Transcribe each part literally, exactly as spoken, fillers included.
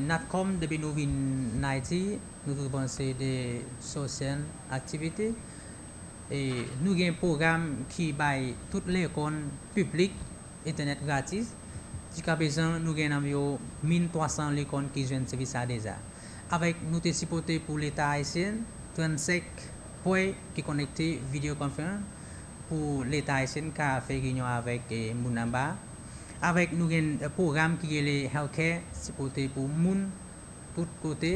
Natcom, depi nou vin Ayiti, nou toujou panse de social activity. E nou gen pwogram ki bay tout lekòn piblik entènèt gratis. Jiskaprezan, nou gen anviwon mil twa san lekòn ki jwenn sèvis sa a deja. Avèk nou te sipote pou Leta ayisyen, trannsenk pwen ki konekte videoconference pou Leta ayisyen ka fè reyinyon avèk, eh, moun anba. Avèk nou gen, eh, pwogram ki rele healthcare, sipote pou moun tout kote,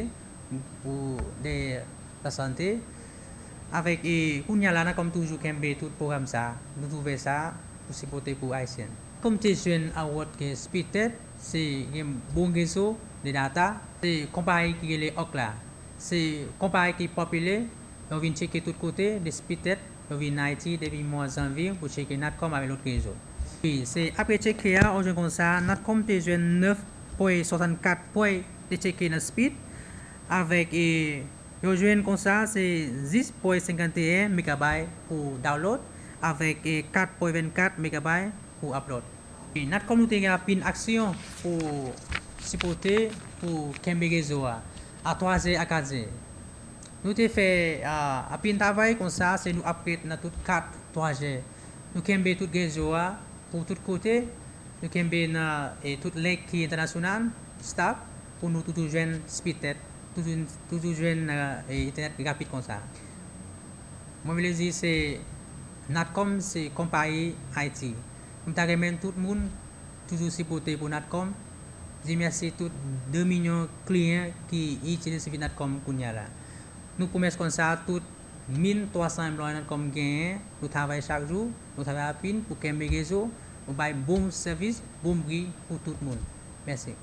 pou de lasante. Avèk, eh, kounye a la, Natcom toujou kenbe tout pwogram sa, nou tou fè sa pou sipote pou ayisyen. Kòm te jwenn awòd ke Speedtest, se gen bon rezo de data, se konpayi ki rele Ookla. Se konpayi ki popilè, yo vin tcheke tout kote, de Speedtest, yo vin Ayiti depi mwa janvye pou tcheke Natcom avèk lòt rezo. Wi, se apre tcheke a, ou jwenn konsa, Natcom te jwenn nèf pwen swasannkat pwen de tcheke nan Speed, avèk, e, yo jwenn konsa, se dis pwen senkanteyen megabay pou download, avèk, e, kat pwen vennkat megabay pou upload. E Natcom nou te gen anpil aksyon pou sipote, pou kenbe rezo a, a twa zè a kat zè. Nou te fè, a, anpil travay konsa, se nou upgrade nan tout kat twa zè. Nou kenbe tout rezo a pou tout kote. Nou kenbe nan, e, tout link ki entènasyonal, stop, pou nou toujou jwenn Speedtest, toujou, toujou jwenn, e, entènèt rapid konsa. Mwen vle di se Natcom, se konpayi Ayiti. M ta renmen tout moun toujou sipote pou Natcom. Di mèsi tout de milyon kliyan ki itilize sèvis Natcom kounye a la. Nou pwomèt konsa, tout mil twa san anplwaye Natcom genyen, nou travay chak jou, nou travay anpil pou kenbe rezo, nou bay bon sèvis, bon pri pou tout moun. Mèsi.